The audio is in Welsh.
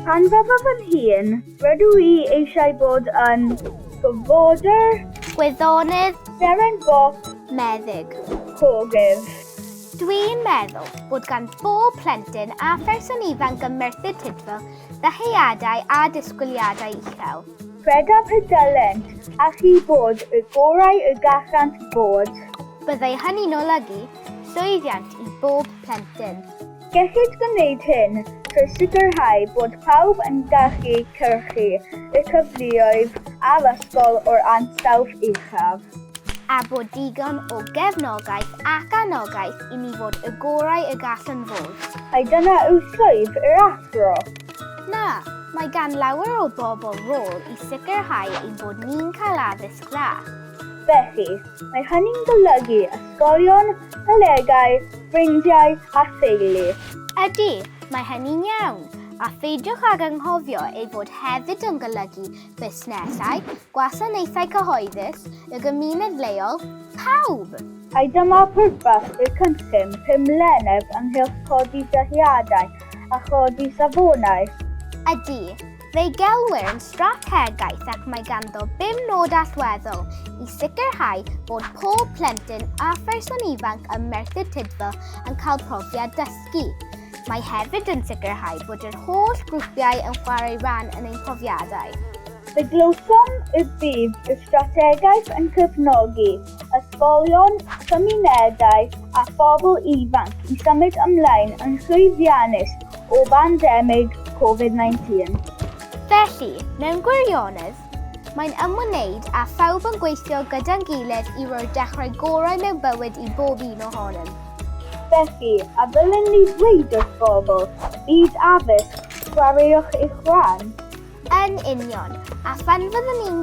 Pan fyddaf yn hŷn, rydw i eisiau bod yn gofodwr, Gwyddonydd, seren bop, meddyg. Cogydd. Dwi'n meddwl bod gan bob plentyn a pherson ifanc ym Merthyr Tudful ddyheadau a disgwyliadau uchel. Credaf y dylent allu bod y gorau y gallant fod. Byddai hynny'n olygu llwyddiant i bob plentyn. Gellid gwneud hyn trwy sicrhau bod pawb yn gallu cyrchu y cyfleoedd a'r ysgol o'r ansawdd uchaf. A bod digon o gefnogaeth ac anogaeth i ni fod y gorau y gallwn fod. Ai dyna yw swydd yr athro? Na, mae gan lawer o bobl rôl i sicrhau ein bod ni'n cael addysg dda. Felly, mae hynny'n golygu ysgolion, colegau, ffrindiau a theulu. Ydy, mae hynny'n iawn. A pheidiwch ag anghofio ei fod hefyd yn golygu busnesau, gwasanaethau cyhoeddus, y gymuned leol, pawb! Ai dyma pwrpas y cynllun 5 mlynedd ynghylch codi dyheadau a chodi safonau? Ydy. Fe'i gelwir yn strategaeth ac mae ganddo bum nod allweddol i sicrhau bod pob plentyn a pherson ifanc ym Merthyr Tudful yn cael profiad dysgu. Mae hefyd yn sicrhau bod yr holl grwpiau yn chwarae rhan yn ein profiadau. Fe glywsom y bydd y strategaeth yn cefnogi ysgolion, cymunedau a phobl ifanc i symud ymlaen yn llwyddiannus o bandemig Covid-19. Felly, mewn gwirionedd, mae'n ymwneud â phawb yn gweithio gyda'n gilydd i roi'r dechrau gorau mewn bywyd i bob un ohonom. Felly, a ddylen ni ddweud wrth bobl byd addysg, chwaraewch eich rhan? Yn union, a phan fyddwn ni'n